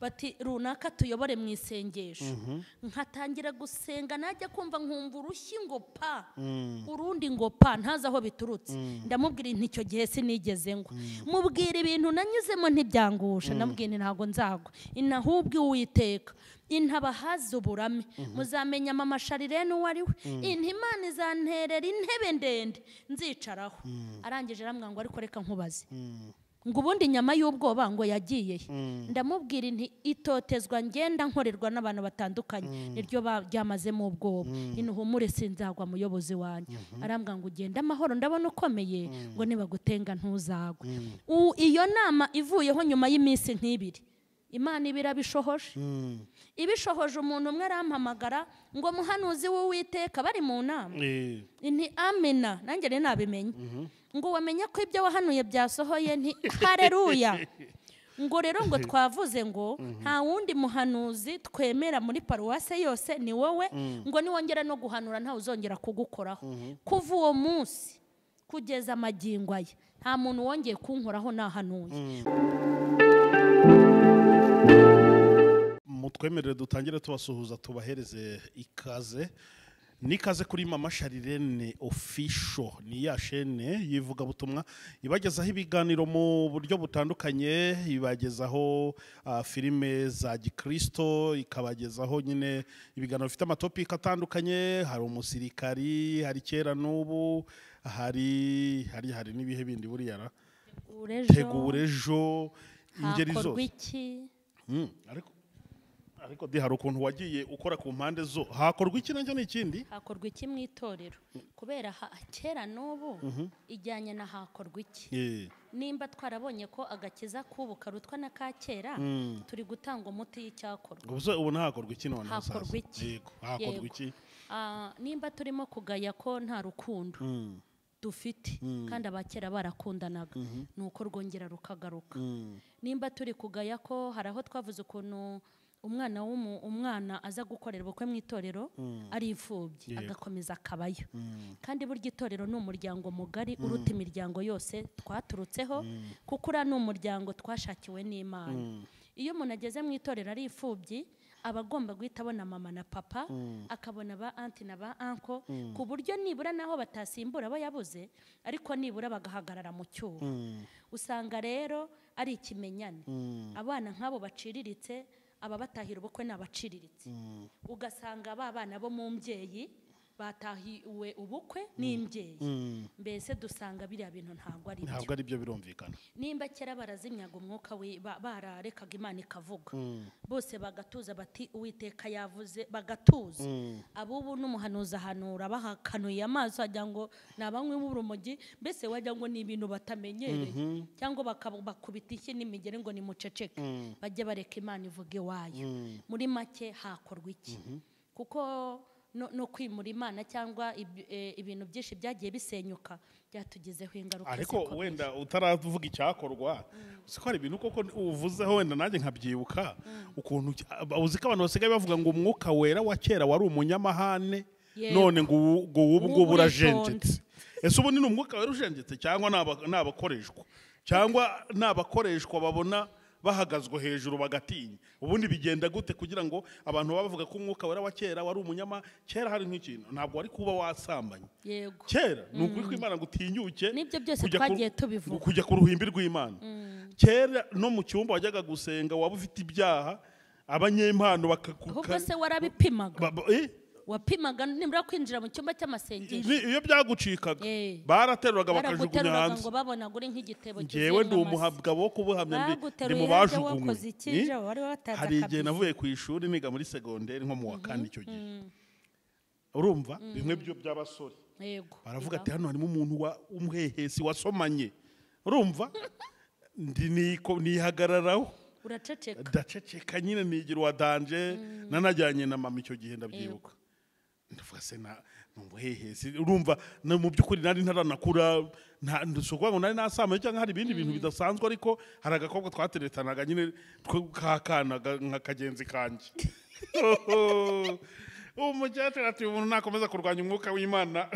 Bati runaka tuyobore mu isengesho, nkatangira gusenga, najya kumva nkumva urushyi ngo pa, urundi ngo pa, ntazi aho biturutse. Ndamubwira nti icyo gihe sinigeze ngwa, mubwira ibintu nanyuzemo ntibyangusha, ndamubwira nti ntabwo nzagwa, inahubwo Uwiteka intabahaza uburame, muzamenya mama Sharirene uwo ari we, Imana izanterera intebe ndende nzicaraho. Arangije aramwanga ngo ariko reka nkubaze, ngo ubundi inyama y'ubwoba ngo yagiye he? Ndamubwira nti itotezwa ngenda nkorerwa n'abantu batandukanye niryo ryamazemo ubwoba, intuhumure sinzagwa muyobozi wanjye. Arambwira ngo ugende amahoro, ndabona ukomeye, ngo nibagutenga ntuzagwe. Iyo nama ivuyeho nyuma y'iminsi nk'ibiri, Imana ibirabishohoje. Ibishohoje umuntu umwe arampamagara ngo muhanuzi w'Uwiteka, bari mu nama. Nti amena, nanjye rero nabimenye. Ngo wamenye ko ibyo wahanuye byasohoye? Nti haleluya. Ngo rero ngo twavuze ngo nta wundi muhanuzi twemera muri paruwase yose ni wowe, ngo niwongera no guhanura ntawe uzongera kugukoraho. Kuva uwo munsi kugeza amagingo aya nta muntu wongeye kunkoraho nahanuye. Mutwemerere dutangire tubasuhuza, tubahereze ikaze. Nikaze kuri Mama Sharirene Official, ni ya shene y'ivugabutumwa ibagezaho ibiganiro mu buryo butandukanye, ibagezaho filime za gikristo, ikabagezaho nyine ibiganiro bifite amatopiki atandukanye. Hari umusirikari, hari kera n'ubu, hari hari hari n'ibihe bindi buriya ra tegura ejo, ingeri Hakorwa zose. iki? Ariko di hari ukuntu wagiye ukora ku mpande zo hakorwa iki nacyo ni ikindi. Hakorwa iki mu itorero? Kubera kera n'ubu ijyanye na hakorwa iki. Nimba twarabonye ko agakiza k'ubu karutwa na ka kera, turi gutanga umuti y'icyakorwa. Ubwo se ubona hakorwa iki noneho sasa? Hakorwa iki? Yego, hakorwa Yego. iki? Nimba turimo kugaya ko nta rukundo dufite kandi abakera barakundanaga, ni uko rwongera rukagaruka. Nimba turi kugaya ko hari aho twavuze ukuntu umwana umwana aza gukorera ubukwe mu itorero ari imfubyi, agakomeza akabayo, kandi burya itorero ni umuryango mugari uruta imiryango yose twaturutseho, kuko uriya ni umuryango twashakiwe n'Imana. Iyo umuntu ageze mu itorero ari imfubyi, aba agomba guhita abona mama na papa, akabona ba anti na ba anko, ku buryo nibura naho batasimbura abo yabuze, ariko nibura bagahagarara mu cyuho. Usanga rero ari ikimenyane. Abana nk'abo baciriritse, aba batahira ubukwe ni abaciriritse. Ugasanga ba bana bo mu mbyeyi batahiwe ubukwe n'imbyeyi. Mbese dusanga biriya bintu ntabwo ari byo. Ntabwo ari byo, birumvikana. Nimba kera barazimyaga umwuka bararekaga Imana ikavuga, bose bagatuza bati Uwiteka yavuze, bagatuza. Abubu n'umuhanuzi ahanura bahakanuye amaso, wagira ngo ni abanywi b'urumogi, mbese wagira ngo ni ibintu batamenyereye, cyangwa bakubita ishyi n'imigeri ngo nimuceceke, bajye bareka Imana ivuge iwayo. Muri make hakorwa iki? Kuko no kwimura Imana cyangwa ibintu byinshi byagiye bisenyuka byatugizeho ingaruka Ariko zikomeye. wenda utaravuga icyakorwa, uzi ko hari ibintu koko uvuzeho wenda nanjye nkabyibuka, ukuntu uzi ko abantu basigaye bavuga ngo umwuka wera wa kera wari umunyamahane, none ngo ubu Ubu ngubu uritonda. urajenjetse. Ese ubu ni umwuka wera ujenjetse, cyangwa ni abakoreshwa, cyangwa ni abakoreshwa babona bahagazwe hejuru bagatinya? Ubundi bigenda gute kugira ngo abantu baba bavuga ko umwuka wera wa kera wari umunyama? Kera hari nk'ikintu ntabwo wari kuba wasambanye. Kera ni ukuri kw'Imana ngo utinyuke Nibyo byose kujya twagiye tubivuga. kujya ku ruhimbi rw'Imana. Kera no mu cyumba wajyaga gusenga waba ufite ibyaha, abanyempano bakakuka. Ahubwo se warabipimaga? Wapimaga nibura kwinjira mu cyumba cy'amasengesho? Iyo byagucikaga, barateruraga bakajugunya Baraguteruraga hanze. ngo babonaga uri nk'igitebo Ngewe cyuzuyemo ndi amase. umuhabwa wo kubuhamya, ndi Baguteruye mu harya bajugunywe. wakoze iki? Ejo wari watanze Hari igihe akabizi. navuye ku ishuri niga muri segonderi nko mu wa kane icyo gihe, urumva bimwe byo by'abasore, baravuga ati hano harimo umuntu wa umuhehesi wasomanye. Urumva ndi niko nihagararaho. Uraceceka. Ndaceceka nyine, nigira uwa danger. Nanajyanye na mama icyo gihe, ndabyibuka. Ndavuga se na numva hehe, urumva mu by'ukuri nari ntaranakura, nta si ukuvuga ngo nari nasamaye cyangwa hari ibindi bintu bidasanzwe, ariko hari agakobwa twateretanaga nyine kakana nka kagenzi kanjye. Umukecuru ati umuntu nakomeza kurwanya umwuka w'Imana,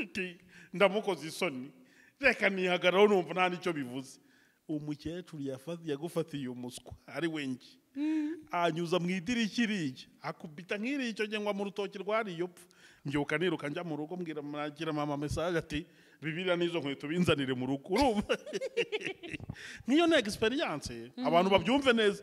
ati ndamukoze isoni, reka nihagararaho, numva nta n'icyo bivuze. Umukecuru yagufatiye umuswa ari wengi anyuza mu idirishya iriya akubita nk'iriya icyo gihe ngwa mu rutoki rwariyo pfa mbyuka niruka njya mu rugo mbwira mwagira mama message ati Bibiliya n'izo nkweto binzanire mu rugo. Urumva nk'iyo ni experience abantu babyumve neza,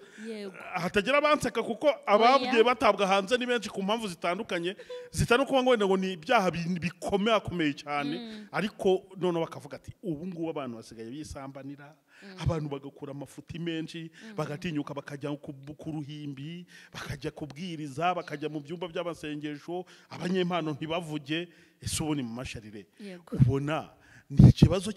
hatagira abanseka kuko ababwiye batabwa hanze ni benshi ku mpamvu zitandukanye zitari kuba ngo wenda ngo ni ibyaha bikomeye cyane, ariko noneho bakavuga ati ubu ngubu abantu basigaye bisambanira, abantu bagakura amafuti menshi, bagatinyuka bakajya ku ruhimbi, bakajya kubwiriza, bakajya mu byumba by'amasengesho, abanyempano ntibavuge. Ese ubu ni mu masharire ubona ni ikibazo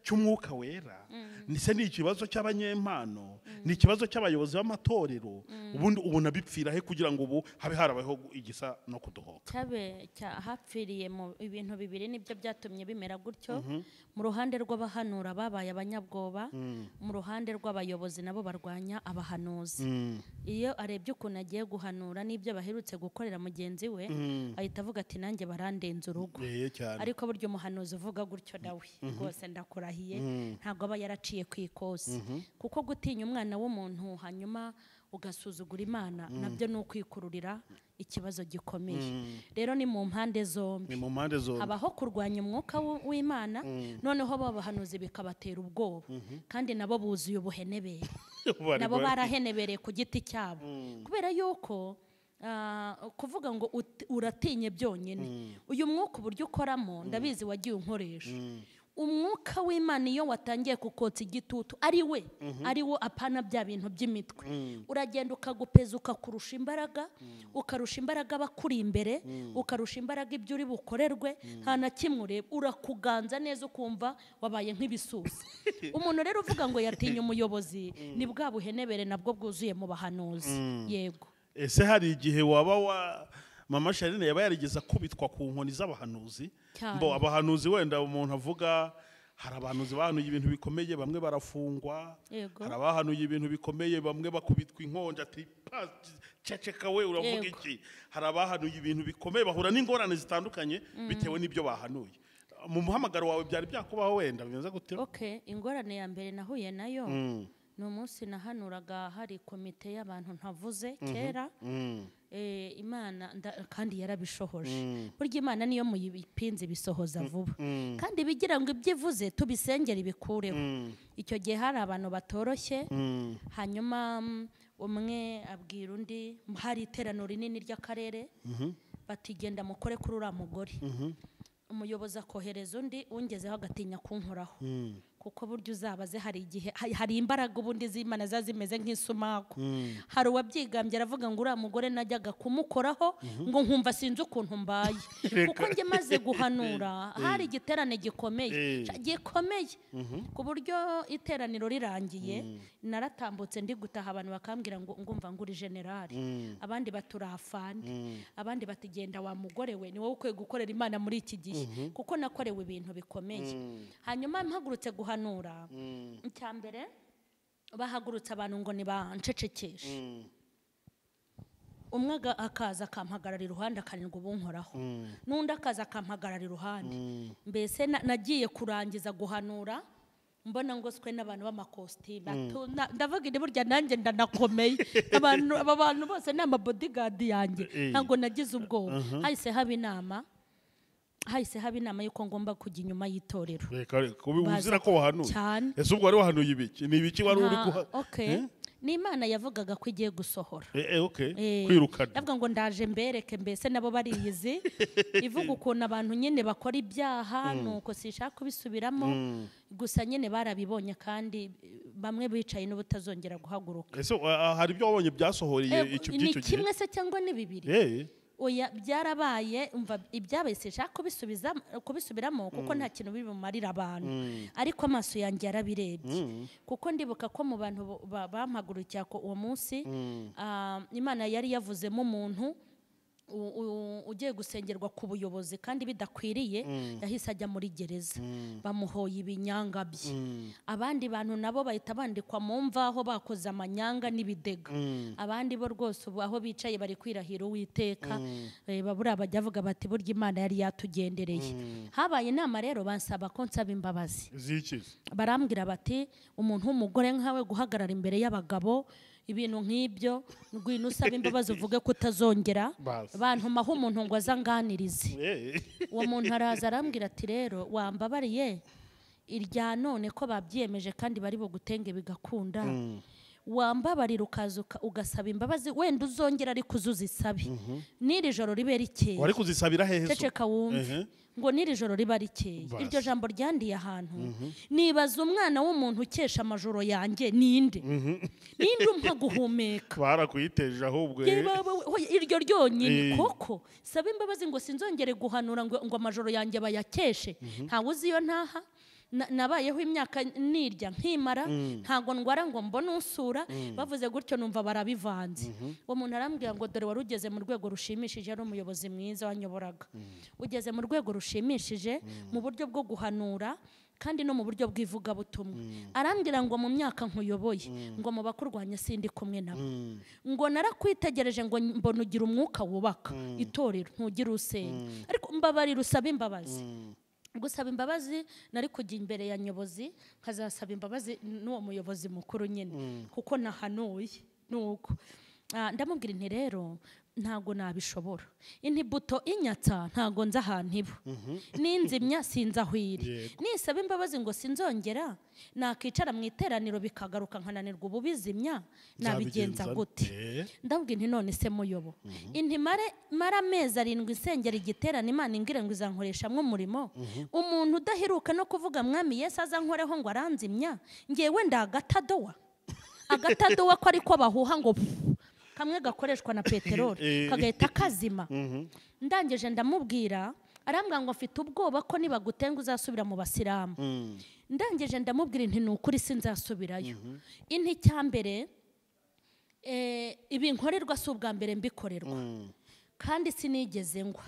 cy'umwuka wera, ndetse ni ikibazo cy'abanyempano, ni ikibazo cy'abayobozi b'amatorero? Ubundi ubona bipfira he kugira ngo ubu habe harabayeho igisa no kudohoka? Cyabe hapfiriye mu ibintu bibiri nibyo byatumye bimera gutyo. Mu ruhande rw'abahanura babaye abanyabwoba, mu ruhande rw'abayobozi nabo barwanya abahanuzi. Iyo arebye ukuntu agiye guhanura n'ibyo baherutse gukorera mugenzi we, ahita avuga ati nanjye barandenza urugo. Ariko buryo umuhanuzi uvuga gutyo nawe rwose ndakurahiye ntabwo aba yaraciye ku ikosi, kuko gutinya umwana w'umuntu hanyuma ugasuzugura Imana nabyo ni ukwikururira ikibazo gikomeye. Rero ni mu mpande zombi, habaho kurwanya umwuka w'Imana, noneho babahanuzi bikabatera ubwoba, kandi nabo buzuye ubuhenebere, nabo barahenebereye ku giti cyabo, kubera yuko kuvuga ngo uratinye byonyine uyu mwuka uburyo ukoramo ndabizi wagiye unkoresha. Umwuka w'Imana iyo watangiye kukotsa igitutu ari we ari wo, apana bya bintu by'imitwe, uragenda ukagupeza ukakurusha imbaraga, ukarusha imbaraga abakuri imbere, ukarusha imbaraga ibyo uri bukorerwe, nta na kimwe ureba, urakuganza neza ukumva wabaye nk'ibisusa. Umuntu rero uvuga ngo yatinye umuyobozi ni bwa buhenebere nabwo bwuzuye mu bahanuzi. Yego. Ese hari igihe waba wa Mama Charlene yaba yarigeze akubitwa ku nkoni z'abahanuzi? Mbo abahanuzi wenda umuntu avuga hari abahanuzi bahanuye ibintu bikomeye bamwe barafungwa, hari abahanuye ibintu bikomeye bamwe bakubitwa inkonja ati ceceka we uravuga iki, hari abahanuye ibintu bikomeye bahura n'ingorane zitandukanye bitewe n'ibyo bahanuye. Mu muhamagaro wawe byari byakubaho wenda bimeze gute? Okay, ingorane ya mbere nahuye nayo ni umunsi nahanuraga hari komite y'abantu ntavuze kera, Imana kandi yarabishohoje. Burya Imana niyo muyipinze bisohoza vuba, kandi bigira ngo ibyo ivuze tubisengera ibikureho. Icyo gihe hari abantu batoroshye, hanyuma umwe abwira undi, hari iteraniro rinini ry'akarere, bati genda mukore kuri uriya mugore. Umuyobozi akohereza undi, ungezeho agatinya kunkoraho, kuko buryo uzabaze hari igihe hari imbaraga ubundi z'Imana zazimeze nk'isumako. Hari uwabyigambye aravuga ngo uriya mugore najyaga kumukoraho ngo nkumva sinzi ukuntu mbaye, kuko njye maze guhanura hari igiterane gikomeye gikomeye ku buryo iteraniro rirangiye naratambutse ndi gutaha, abantu bakambwira ngo ngumva nguri generali, abandi baturafande, abandi batigenda wa mugore we ni wowe ukwiye gukorera Imana muri iki gihe, kuko nakorewe ibintu bikomeye. Hanyuma mpagurutse guhanura, icyambere bahagurutse abantu ngo nibancecekeshe, umwe akaza akampagarara iruhande akanirwa ubunkoraho, n'undi akaza akampagarara iruhande. Mbese nagiye kurangiza guhanura mbona ngo swe n'abantu b'amakositimu, ndavuga indi burya nanjye ndanakomeye, abantu aba bantu bose ni amabodyguard yanjye, ntabwo nagize ubwoba. Hahise haba inama, hahise haba inama yuko ngomba kujya inyuma y'itorero. Reka uzira ko wahanuye cyane. Ese ubwo wari wahanuye ibiki? Ni ibiki wari uri guha? Okay. Ni Imana yavugaga ko igiye gusohora. Okay. Kwirukana. Ndavuga ngo ndaje mbereke mbese nabo bariyizi, ivuga ukuntu abantu nyine bakora ibyaha, nuko sishaka kubisubiramo, gusa nyine barabibonye kandi bamwe bicaye n'ubutazongera guhaguruka. Ese hari ibyo wabonye byasohoreye icyo by'icyo gihe? Ni kimwe se cyangwa ni bibiri? Oya byarabaye, umva ibyabaye sishaka kubisubiramo kuko nta kintu bibumarira abantu, ariko amaso yanjye yarabirebye, kuko ndibuka ko mu bantu bampagurukiye ko uwo munsi Imana yari yavuzemo umuntu ugiye gusengerwa ku buyobozi kandi bidakwiriye yahise ajya muri gereza bamuhoye ibinyanga bye. Abandi bantu nabo bahita bandikwa mu mvaho bakoze amanyanga n'ibidega. Abandi bo rwose ubu aho bicaye bari kwirahira Uwiteka, babura bajya bavuga bati burya Imana yari yatugendereye. Habaye inama rero bansaba ko nsaba imbabazi. Barambwira bati umuntu w'umugore nkawe guhagarara imbere y'abagabo ibintu nk'ibyo, ngwino usaba imbabazi uvuge ko utazongera. Bantumaho umuntu ngo azanganirize. Uwo muntu araza arambwira ati rero wambabariye irya none ko babyiyemeje kandi bari bugutenge bigakunda, wambabarira ukaza ugasaba imbabazi wenda uzongera ariko uzuzisabe n'iri joro ribe rikeye. Wari kuzisabira hehe? Ceceka wumve ngo n'iri joro riba rikeye. Iryo jambo ryandiye ahantu nibaza umwana w'umuntu ukesha amajoro yanjye ninde ninde umpa guhumeka. Barakwiteje ahubwo iryo ryonyine koko saba imbabazi ngo sinzongere guhanura ngo amajoro yanjye bayakeshe. Ntawe uzi iyo ntaha, nabayeho imyaka nirya nkimara, ntago ndwara ngo mbone usura. Bavuze gutyo numva barabivanze. Uwo muntu arambwira ngo dore wari ugeze mu rwego rushimishije, ari umuyobozi mwiza wanyoboraga, ugeze mu rwego rushimishije mu buryo bwo guhanura kandi no mu buryo bw'ivugabutumwa. Arambwira ngo mu myaka nkuyoboye ngo mu bakurwanya sindi kumwe nabo, ngo narakwitegereje ngo mbona ugira umwuka wubaka itorero ntugira usenya, ariko mbabarira usaba imbabazi. Gusaba imbabazi nari kujya imbere ya nyobozi nkazasaba imbabazi n'uwo muyobozi mukuru nyine kuko nahanuye. Nuko ndamubwira nti rero ntago nabishobora, intibuto inyatsa ntago nza ahantu iba, ninzimya sinza aho iri, nisaba imbabazi ngo sinzongera nakicara mu iteraniro bikagaruka nkananirwa ububizimya nabigenza gute? Ndabwira nti none se muyobo inti mara amezi 7 insengera igiterane Imana imbwira ngo izankoreshamwe umurimo, umuntu udaheruka no kuvuga mwami Yesu azankoreho ngo aranzimya, ngewe ndagatadowa agatadowa ko ariko bahuha ngo kamwe gakoreshwa na peteroli kagahita kazima. Ndangije ndamubwira, arambwira ngo mfite ubwoba ko nibagutenga uzasubira mu basilamu. Ndangije ndamubwira nti nukuri sinzasubirayo. Inti cyambere ibi nkorerwa si ubwa mbere mbikorerwa kandi sinigeze ngwa.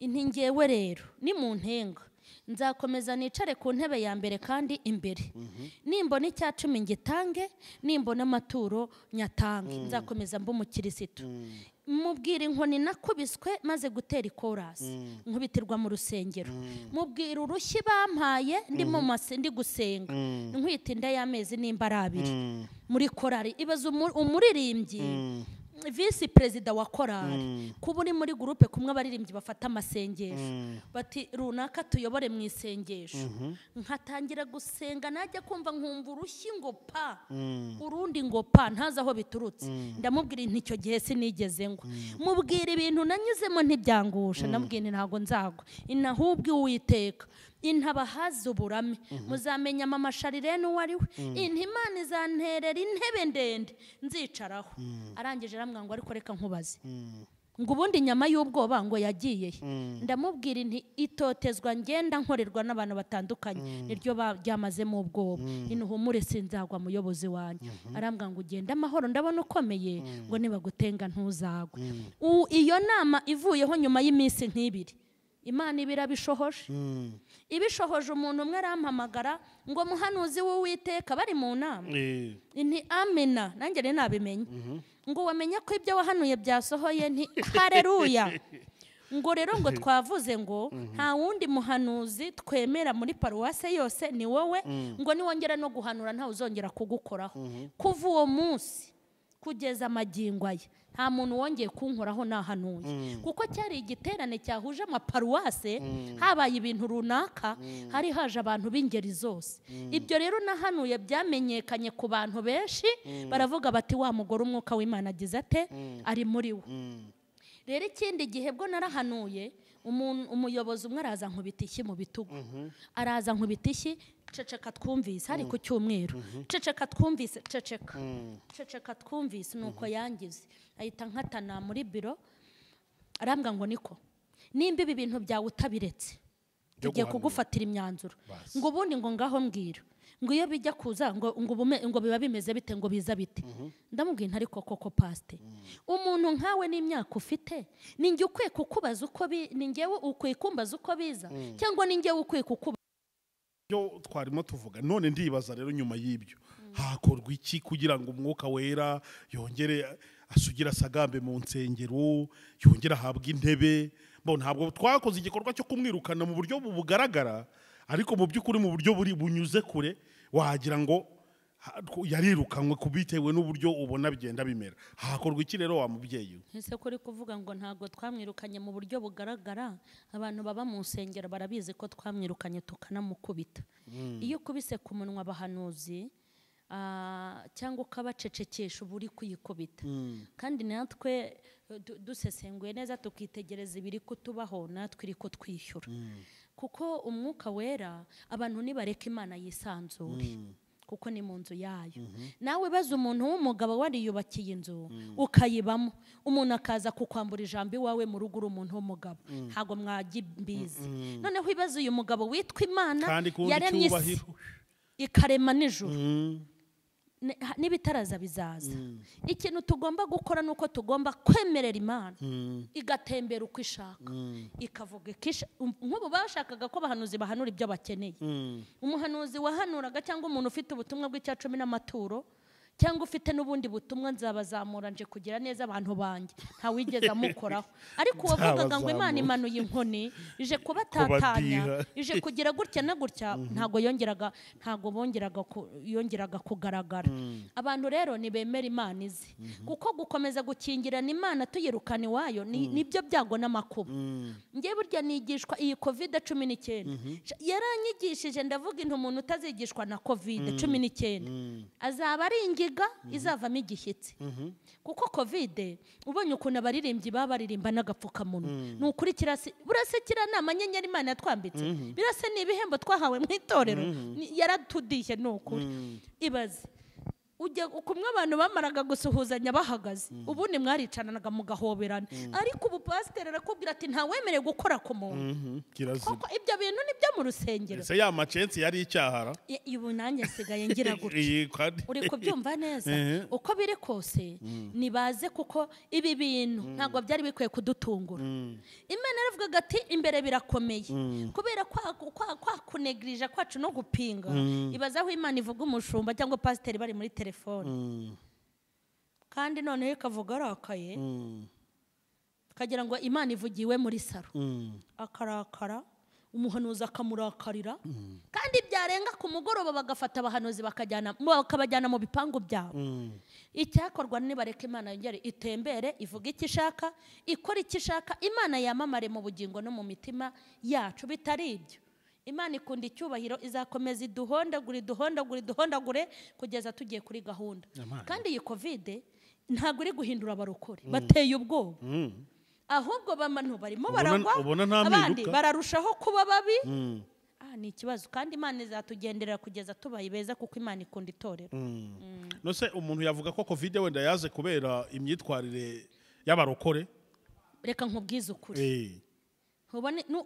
Inti ngewe rero ni mu ntenga nzakomeza nicare ku ntebe ya mbere kandi imbere, nimbona icya 10 ngitange, nimbona amaturo nyatange, nzakomeza mba umukirisitu. Mubwira inkoni nakubiswe maze gutera ikorasi nkubitirwa mu rusengero, mubwira urushyi bampaye ndi mu mase ndi gusenga nkwita inda y'amezi nimba ari abiri muri korari. Ibaza umuririmbyi visi perezida wa korari kuba uri muri groupe kumwe abaririmbyi bafata amasengesho bati runaka tuyobore mu isengesho, nkatangira gusenga najya kumva nkumva urushyi ngo pa urundi ngo pa ntazi aho biturutse. Ndamubwira nti icyo gihe sinigeze ngwa, mubwira ibintu nanyuzemo ntibyangusha, ndamubwira nti ntago nzagwa, inahubwo Uwiteka intabahaza uburame muzamenya mama Sharirene uwo ari we, inti Imana izanterera intebe ndende nzicaraho. Arangije arambwira ngo ariko reka nkubaze ngo ubundi inyama y'ubwoba ngo yagiye. Ndamubwira nti itotezwa ngenda nkorerwa n'abantu batandukanye niryo ryamazemo ubwoba, intuhumure sinzagwa muyobozi wanjye. Arambwira ngo ugende amahoro ndabona ukomeye ngo nibagutenga ntuzagwe. Iyo nama ivuyeho nyuma y'iminsi nk'ibiri Imana ibirabishohoje. Ibishohoje umuntu umwe arampamagara ngo muhanuzi w'Uwiteka bari mu nama. Nti amena nanjye rero nabimenye. Ngo wamenye ko ibyo wahanuye byasohoye, nti haleluya. Ngo rero ngo twavuze ngo nta wundi muhanuzi twemera muri paruwase yose ni wowe, ngo niwongera no guhanura nta uzongera kugukoraho. Kuva uwo munsi kugeza amagingo aya nta muntu wongeye kunkoraho nahanuye, kuko cyari igiterane cyahuje amaparuwase, habaye ibintu runaka, hari haje abantu b'ingeri zose. Ibyo rero nahanuye byamenyekanye ku bantu benshi, baravuga bati wa mugore umwuka w'Imana agize ate ari muri we. Rero ikindi gihe bwo narahanuye, umuyobozi umwe araza nkubita ishyi mu bitugu, araza nkubita ishyi, ceceka twumvise, hari ku cyumweru, ceceka twumvise, ceceka ceceka twumvise. Nuko yangize ahita nkatana muri biro, arambwa ngo niko nimba ibi bintu byawe utabiretse tugiye kugufatira imyanzuro, ngo ubundi ngo ngaho mbwira Ngo iyo bijya kuza ngo ngo biba bimeze bite, ngo biza bite. Ndamubwira ariko koko pastor, umuntu nkawe n'imyaka ufite, ninjye ukwiye kukubaza uko ninjyewe ukwiye kumbaza uko biza, cyangwa ninjyewe ukwiye kukubaza byo twarimo tuvuga. None ndibaza rero nyuma y'ibyo hakorwa iki kugira ngo umwuka wera yongere asugira asagambe mu nsengero, yongere ahabwe intebe? Bo ntabwo twakoze igikorwa cyo kumwirukana mu buryo bugaragara, ariko mu by'ukuri mu buryo buri bunyuze kure wagira ngo yarirukanwe kubitewe n'uburyo ubona bigenda bimera. Hakorwa iki rero wa mubyeyi? Ese kuri kuvuga ngo ntabwo twamwirukanye mu buryo bugaragara, abantu baba mu nsengero barabizi ko twamwirukanye tukanamukubita. Iyo ukubise ku munwa abahanuzi cyangwa ukabacecekesha uba uri kuyikubita. Kandi natwe dusesenguye neza tukitegereza ibiri kutubaho, natwe iri ko twishyura. Kuko umwuka wera abantu nibareka Imana yisanzure, kuko ni mu nzu yayo. Nawe baza umuntu w'umugabo wariyubakiye inzu ukayibamo, umuntu akaza kukwambura ijambo iwawe mu rugo uri umuntu w'umugabo, ntago mwajya imbizi. Noneho ibaze uyu mugabo witwa Imana yaremye isi ikarema nijoro, n'ibitaraza bizaza. Ikintu tugomba gukora nuko tugomba kwemerera Imana igatembera uko ishaka, ikavuga nk'ubu bashakaga ko abahanuzi bahanura ibyo bakeneye. Umuhanuzi wahanuraga cyangwa umuntu ufite ubutumwa bw'icya cumi n'amaturo, cyangwa ufite n'ubundi butumwa, nzabazamura nje kugira neza abantu banjye, ntawigeze amukoraho. Ariko uwavugaga ngo Imana imanuye inkoni ije kubatatanya, ije kugira gutya na gutya, ntago yongeraga, ntago bongeraga yongeraga kugaragara. Abantu rero nibemera Imana izi, kuko gukomeza gukingirana Imana tuyirukana iwayo nibyo byago n'amakuba. Ngiye burya nigishwa iyi COVID-19 yaranyigishije, ndavuga intu umuntu utazigishwa na COVID-19 azaba ari izavamo igishyitsi. Kuko COVID ubonye ukuntu abaririmbyi baba baririmba n'agapfukamunwa, ni ukuri kirasi burase kiranama nyenyeri Imana yatwambitse, birase ni ibihembo twahawe mu itorero, yaratudiye ni ukuri. Ibaze ujya kumwe abantu bamaraga gusuhuzanya bahagaze, ubundi mwaricananaga mugahoberana, ariko ubu pasiteri arakubwira ati ntawemerewe gukora ku muntu. Koko ibyo bintu nibyo mu rusengero. Ese ya macensi yari icyahara? Ubu nanjye nsigaye ngira gutya. Uri kubyumva neza? Uko biri kose nibaze, kuko ibi bintu ntabwo byari bikwiye kudutungura. Imana yaravugaga ati imbere birakomeye, kubera kwa kunegrija kwacu no gupinga. Ibaza aho Imana ivuga umushumba cyangwa pasiteri bari muri telefone, kandi noneho ikavuga arakaye, kagira ngo Imana ivugiwe muri saro, akarakara, umuhanuzi akamurakarira, kandi byarenga ku mugoroba bagafata abahanuzi bakabajyana mu bipangu byabo. Icyakorwa nibareka Imana yongere itembere, ivuga icyo ishaka, ikora icyo ishaka, Imana yamamare mu bugingo no mu mitima yacu. Bitari ibyo, Imana ikunda icyubahiro, izakomeza iduhondagure iduhondagure iduhondagure kugeza tugiye kuri gahunda. Kandi iyi COVID ntabwo iri guhindura abarokore, bateye ubwoba. Ahubwo abantu barimo baragwa, abandi bararushaho kuba babi. Ni ikibazo, kandi Imana izatugenderera kugeza tubaye beza, kuko Imana ikunda itorero. Nose umuntu yavuga ko COVID wenda yaze kubera imyitwarire y'abarokore? Reka nkubwize ukuri.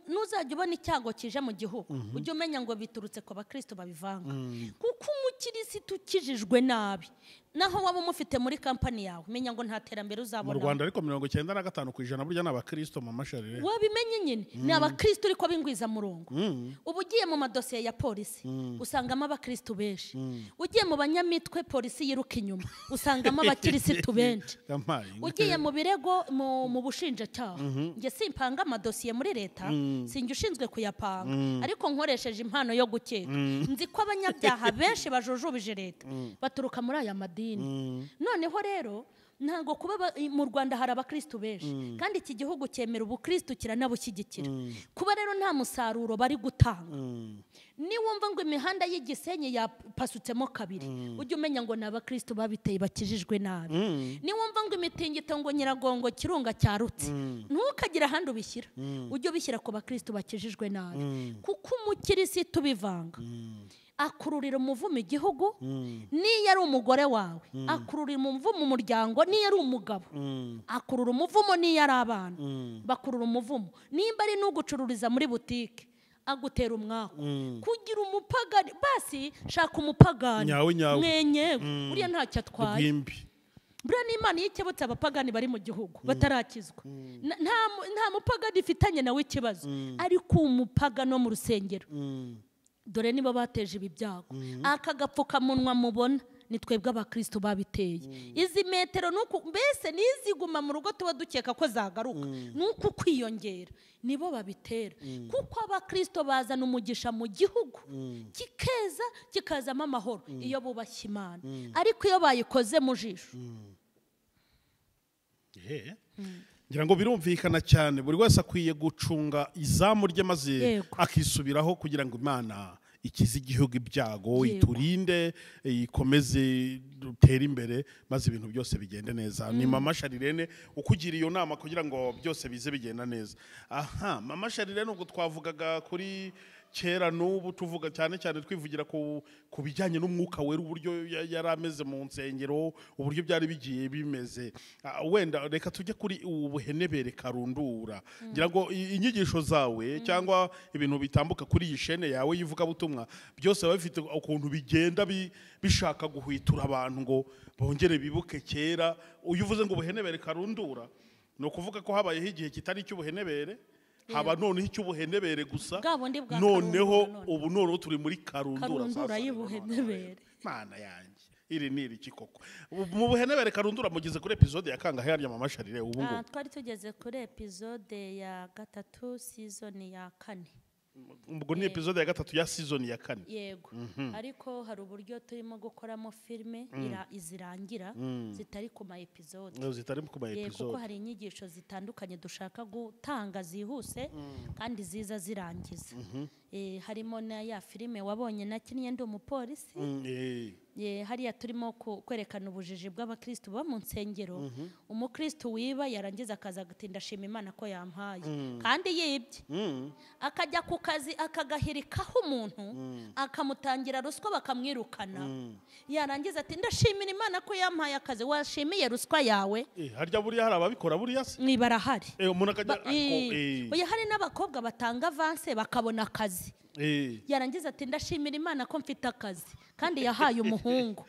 Nuzajya ubona icyago kije mu gihugu, ujye umenya ngo biturutse ku bakristo babivanga. Kuko umukirisitu ukijijwe nabi, naho waba umufite muri kampani yawe, menya ngo nta terambere uzabona. Mu Rwanda ariko 95% burya n'abakristo mama Sharire. Wabimenye nyine, ni abakristo uriko bingwiza murongo. Ubu ugiye mu madosiye ya polisi, usangamo abakristo benshi. Ugiye mu banyamitwe polisi yiruka inyuma, usangamo abakirisitu benshi. Ugiye mu birego mu bushinjacyaha, nge simpanga amadosiye muri leta, sinjye ushinzwe kuyapanga, ariko nkoresheje impano yo gukeka, nzi ko abanyabyaha benshi bajujubije leta baturuka muri aya madini. Noneho rero ntago kuba mu Rwanda hari abakristo benshi, kandi iki gihugu cyemera ubukristo kiranabushyigikira. Kuba rero nta musaruro bari gutanga, niwumva ngo imihanda y'igisenyi yapasutsemo kabiri, ujye umenya ngo ni abakristo babiteye bakijijwe nabi. Niwumva ngo imitingito ngo Nyiragongo kirunga cyarutse, ntukagira ahandi ubishyira, ujye ubishyira ku bakristo bakijijwe nabi. Kuko umukirisitu bivanga akururira umuvumo igihugu, niyo ari umugore wawe akururira umuvumo umuryango, niyo ari umugabo akurura umuvumo, niyo ari abana bakurura umuvumo, nimba ari n'ugucururiza muri butike Agutera umwaku. Kugira umupagani basi shaka umupagani Nyawe nyawe. Mwenyewe uriya ntacyo atwaye. Rwimbi. Buriya n'Imana iyo ikebutse abapagani bari mu gihugu batarakizwa. Nta mupagani ifitanye nawe ikibazo, ariko umupagani wo mu rusengero dore nibo bateje ibi byago. Aka gapfukamunwa mubona ni twebwe abakristo babiteye. Izi metero nuko mbese niziguma mu rugo tuba dukeka ko zagaruka, nuko kwiyongera nibo babitera. Kuko abakristo bazana umugisha mu gihugu kikeza kikazamo amahoro iyo bubashye Imana, ariko iyo bayikoze mu jisho. Ngira ngo birumvikana cyane, buri wese akwiye gucunga izamu rye maze akisubiraho kugira ngo Imana ikize igihugu ibyago, iturinde, ikomeze dutere imbere maze ibintu byose bigende neza. Ni Mama Sharirene ukugira iyo nama kugira ngo byose bize bigenda neza. Aha Mama Sharirene, ubwo twavugaga kuri kera n'ubu tuvuga cyane cyane twivugira ku bijyanye n'umwuka wera, uburyo yari ameze mu nsengero, uburyo byari bigiye bimeze. Wenda reka tujye kuri ubuhenebere karundura. Ngira ngo inyigisho zawe cyangwa ibintu bitambuka kuri iyi shene yawe y'ivugabutumwa byose biba bifite ukuntu bigenda bishaka guhwitura abantu ngo bongere bibuke kera. Uyu uvuze ngo ubuhenebere karundura, ni ukuvuga ko habayeho igihe kitari icy'ubuhenebere, haba noneho icy'ubuhenebere gusa, noneho ubu noneho turi muri karundura sasa y'ubuhenebere. Mana yanjye, iri ni iki koko? Mu buhenebere karundura mugeze kuri episode ya kangahe harya Mama Sharire ubu ngubu? Twari tugeze kuri episode ya 3 season ya 4. Ubwo ni episode ya 3 ya season ya 4. Yego. Ariko hari uburyo turimo gukoramo filme izirangira zitari ku ma episode. Zitari ku ma episode. Kuko hari inyigisho zitandukanye dushaka gutanga zihuse kandi ziza zirangiza. Harimo na ya filme wabonye nakinnye ndi umupolisi. Hariya turimo kwerekana ubujiji bw'abakristo bo mu nsengero. Umukristo wiba yarangiza akaza agatinda ashima Imana ko yampaye kandi yibye. Akajya ku kazi akagahirikaho umuntu akamutangira ruswa bakamwirukana. Yarangiza ati ndashimira Imana ko yampaye akazi. Washimiye ruswa yawe? Harya buriya hari ababikora buriya se? Ni barahari. Umuntu akajya oya, hari n'abakobwa batanga avance bakabona akazi. Yarangiza ati ndashimira Imana ko mfite akazi kandi yahaye umuhungu.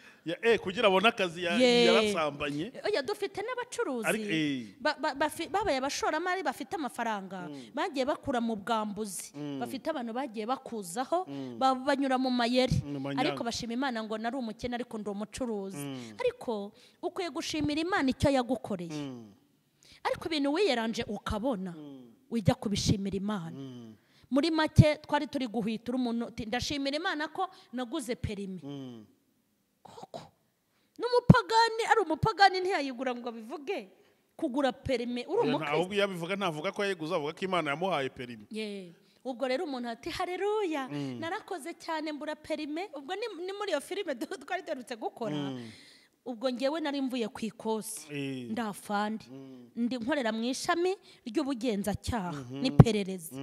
Kugira abone akazi yarasambanye. Oya, dufite n'abacuruzi babaye abashoramari bafite amafaranga bagiye bakura mu bwambuzi, bafite abantu bagiye bakuzaho banyura mu mayeri, ariko bashima Imana ngo nari umukene ariko ndi umucuruzi. Ariko ukwiye gushimira Imana icyo yagukoreye. Ariko ibintu wiyeranje ukabona ujya kubishimira Imana. Muri make twari turi guhwitura umuntu ndashimira Imana ko naguze perimi. Koko n'umupagani ari umupagani ntiyayigura ngo abivuge kugura perimi uri umukristo. Ahubwo yabivuga ntavuga ko yayiguze, avuga ko Imana yamuhaye perimi. Ubwo rero umuntu ati haleluya narakoze cyane mbura perime. Ubwo ni muri iyo filime twari duherutse gukora. Ubwo ngewe nari mvuye ku ikosi ndafandi ndi nkorera mu ishami ry'ubugenzacyaha n'iperereza.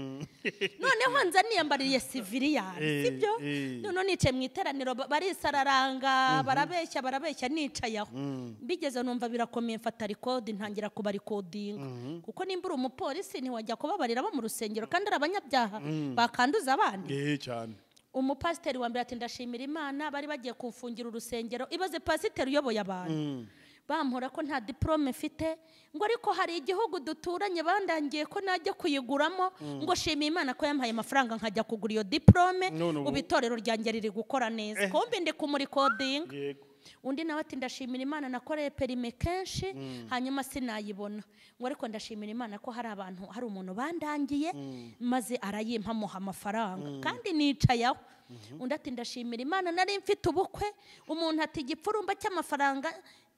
Noneho nza niyambariye civilian, sibyo? Noneho nicaye mu iteraniro barisararanga barabeshya barabeshya, nicaye aho mbigeze numva birakomeye, mfata record ntangira kubarikodinga. Kuko nimba uri umupolisi ntiwajya kubabarira bo mu rusengero kandi ari abanyabyaha bakanduza abandi. Cyane. Umupasiteri wa mbere ati ndashimira Imana bari bagiye kumfungira urusengero. Ibaze pasiteri uyoboye abantu bampora ko nta diplome mfite, ngo ariko hari igihugu duturanye bandangiye ko najya kuyiguramo, ngo shima Imana ko yampaye amafaranga nkajya kugura iyo diplome, ubu itorero ryanjye riri gukora neza. Kumbe ndi kumurikodinga. Undi nawe ati ndashimira Imana nakoreye perime kenshi hanyuma sinayibona, ngo ariko ndashimira Imana ko hari abantu hari umuntu bandangiye maze arayimpa muha amafaranga kandi nicaye aho. Undi ati ndashimira Imana nari mfite ubukwe, umuntu ati igipfurumba cy'amafaranga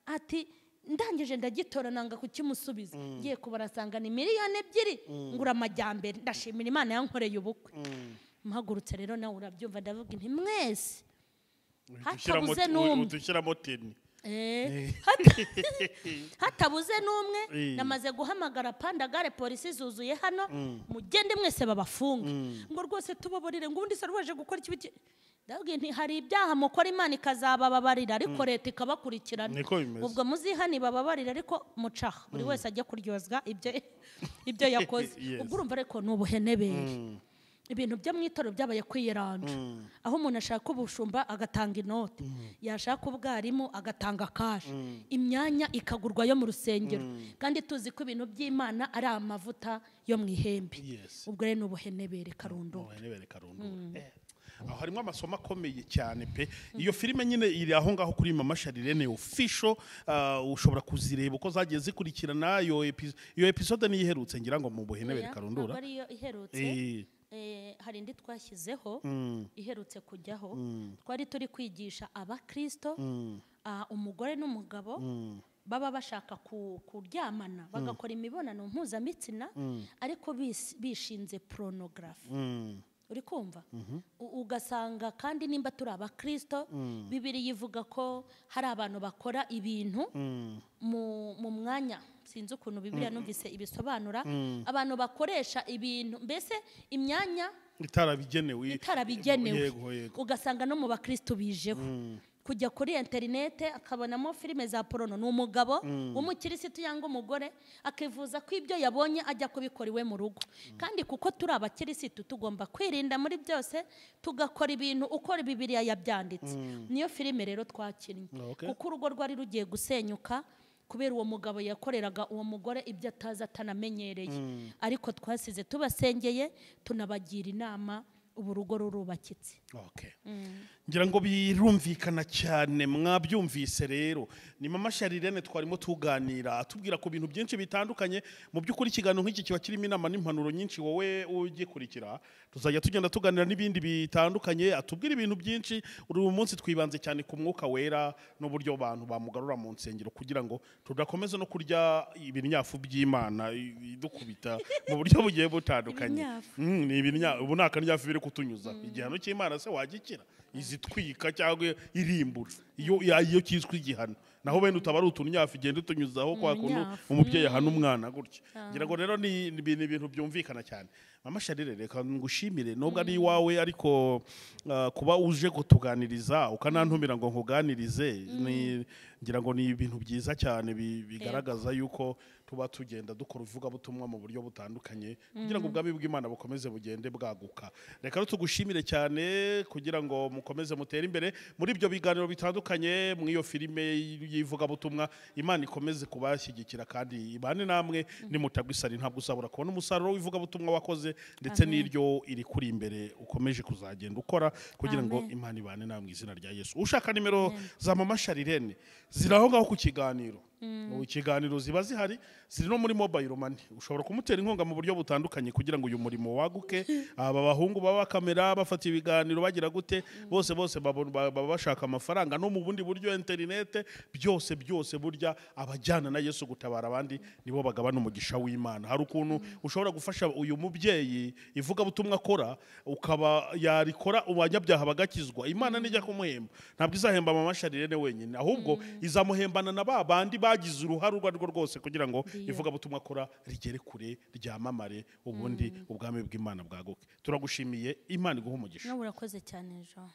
ati ndangije ndagitora nanga kukimusubiza, ngiye kubarasanga ni 2 miliyoni ngura amajyambere, ndashimira Imana yankoreye ubukwe. Mpagurutse rero nawe urabyumva, ndavuga nti mwese hatabuze n'umwe hatabuze n'umwe, namaze guhamagara pandagare polisi zuzuye hano, mugende mwese babafunge, ngo rwose tubabarire, ngo ubundi se rwaje gukora iki? Ndabwiye nti hari ibyaha mukora Imana ikazabababarira ariko leta ikabakurikirana. Ubwo muzihani bababarira ariko mucaha buri wese ajya kuryozwa ibyo yakoze. Ubwo urumva ariko ni ubuhenebere. Ibintu byo mu itorero byabaye kwiyeranja, aho umuntu ashaka ubushumba agatanga inote, yashaka ubwarimu agatanga cash, imyanya ikagurwa yo mu rusengero, kandi tuzi ko ibintu by'Imana ari amavuta yo mu ihembe. Ubwo rero n'ubuhenebere karundura. Aho harimo amasomo akomeye cyane pe. Iyo filime nyine iri aho ngaho kuri Mama Charlene Official, ushobora kuzireba uko zagiye zikurikirana. Iyo episode ni iherutse ngira ngo mu buhenebere karundura. Ntabwo ariyo iherutse. Hari indi twashyizeho iherutse kujyaho. Twari turi kwigisha abakristo, umugore n'umugabo baba bashaka kuryamana bagakora imibonano mpuzabitsina, ariko bishinze pornography. Uri kumva? Ugasanga kandi nimba turi abakristo, Bibiliya ivuga ko hari abantu bakora ibintu mu mwanya, sinzi ukuntu Bibiliya numvise ibisobanura, abantu bakoresha ibintu mbese imyanya itarabigenewe. Ugasanga no mu bakristo bijeho kujya kuri interinete akabonamo filime za porno. Ni umugabo w'umukirisitu yanga umugore, akivuza ko ibyo yabonye ajya kubikora iwe mu rugo. Kandi kuko turi abakirisitu tugomba kwirinda muri byose, tugakora ibintu uko Bibiliya yabyanditse. Niyo filime rero twakinnye, kuko urugo rwari rugiye gusenyuka kubera uwo mugabo yakoreraga uwo mugore ibyo atazi atanamenyereye. Ariko twasize tubasengeye, tunabagira inama, ubu urugo rurubakitse. Ngira ngo birumvikana cyane, mwabyumvise rero. Ni Mama Charlene twarimo tuganira, atubwira ku bintu byinshi bitandukanye. Mu by'ukuri ikiganiro nk'iki kiba kirimo inama n'impanuro nyinshi, wowe ugikurikira tuzajya tugenda tuganira n'ibindi bitandukanye, atubwira ibintu byinshi. Uri munsi twibanze cyane ku mwuka wera n'uburyo abantu bamugarura mu nsengero kugira ngo tudakomeza no kurya ibinyafu by'Imana idukubita mu buryo bugiye butandukanye. Ni ibinyafu, ubu nakanyafu biri kutunyuza. Igihano cy'Imana se wagikira? Izitwika cyangwa irimbura iyo cyiswe igihano, naho bene utabari utunyafu igenda utunyuzaho kwa kuntu umubyeyi ahana umwana gutya. Ngira ngo rero ni ibintu byumvikana cyane. Mama Charlene, reka ngushimire nubwo ari iwawe, ariko kuba uje kutuganiriza ukanantumira ngo nkuganirize, ngira ngo ni ibintu byiza cyane bigaragaza yuko tuba tugenda dukora ivugabutumwa mu buryo butandukanye kugira ngo ubwami bw'Imana bukomeze bugende bwaguka. Reka rero tugushimire cyane kugira ngo mukomeze mutere imbere muri ibyo biganiro bitandukanye, mu iyo filime y'ivugabutumwa. Imana ikomeze kubashyigikira kandi ibane namwe, nimutagwa isari ntabwo uzabura kubona umusaruro w'ivugabutumwa wakoze, ndetse n'iryo iri kuri imbere ukomeje kuzagenda ukora kugira ngo Imana ibane namwe izina rya Yesu. Ushaka nimero za Mama Charlene ziri aho ngaho ku kiganiro. Mu kiganiro ziba zihari, ziri no muri mobile money. Ushobora kumutera inkunga mu buryo butandukanye kugira ngo uyu murimo waguke. Aba bahungu baba kamera bafata ibiganiro bagira gute, bose bose baba bashaka amafaranga no mu bundi buryo interinete, byose byose burya abajyana na Yesu gutabara abandi nibo bagabana umugisha w'Imana. Hari ukuntu ushobora gufasha uyu mubyeyi ivuga butumwa akora, ukaba yarikora abanyabyaha bagakizwa, Imana nijya kumuhemba. Ntabwo izahemba Mama Charlene wenyine, ahubwo izamuhembana na ba bandi bagize uruhare urwo arirwo rwose kugira ngo ivugabutumwa akora rigere kure, ryamamare, ubundi ubwami bw'Imana bwaguke. Turagushimiye, Imana iguhe umugisha. Nawe urakoze cyane Jean.